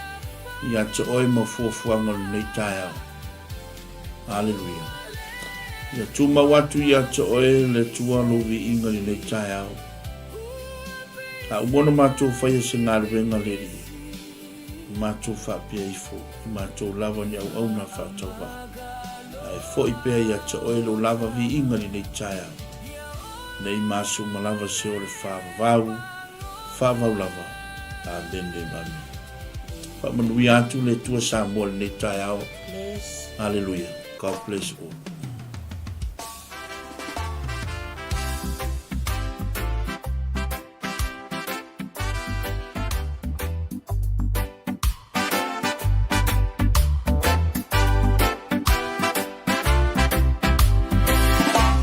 ia te oe ma fuafuaga o lenei taeao. Aleluia. Ia tumau atu ia te oe le Atua lou viiga i lenei taeao. A uma ona matou faia se galuega le Alii, matou faapea ifo i matou lava ni auauna faatauvaa. Ae foi pea ia te oe lou lava viiga i lenei taeao. Nei maso uma lava se o le faavavau, faavau lava. Amene ma amene. Faamanuia atu le Atua Samoa i lenei taeao. Aleluia. God bless all.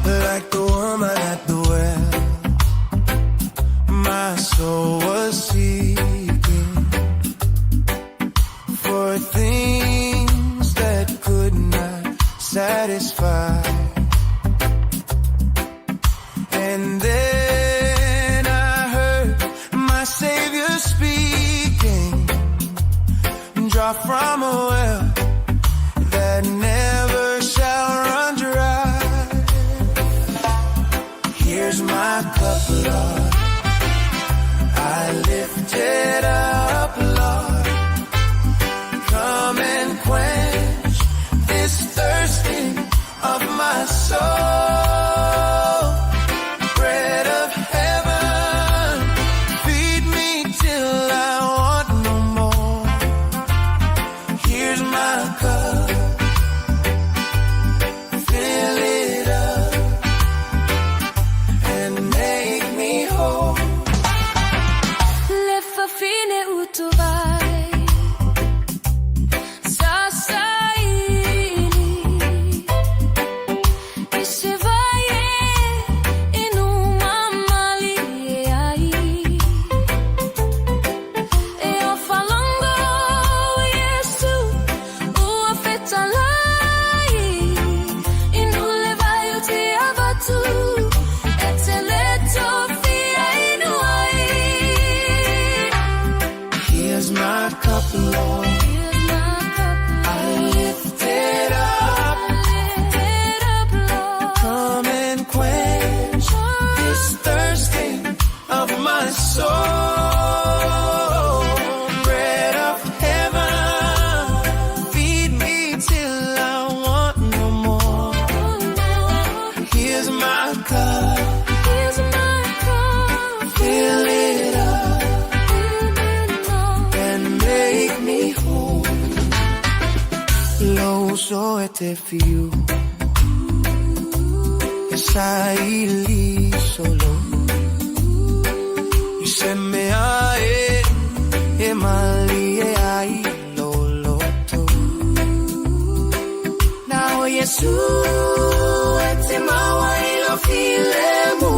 Like the woman at the well, my soul was seeking for things that could not satisfy. And then I heard my Savior speaking, draw from a well that never shall run dry. Here's my cup, Lord. I my soul. Bread of heaven, feed me till I want no more. Here's my cup, Here's my cup, fill it up fill it up. and make me whole. Lo so ete fiu, e solo. I se mea e, e malie ai lo loto. Na o Yesu e te maua i lo filemu.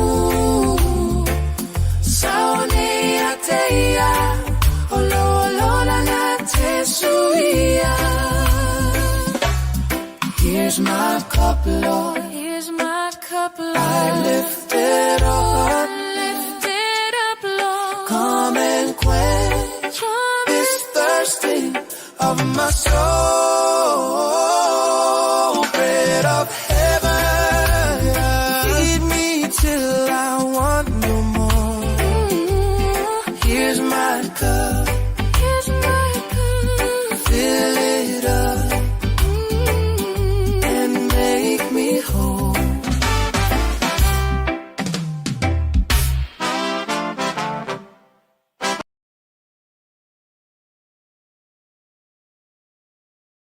Saone a te ia, o lo lona na te suia. Here's my cup, Lord. Here's my cup, Lord. I lift it up.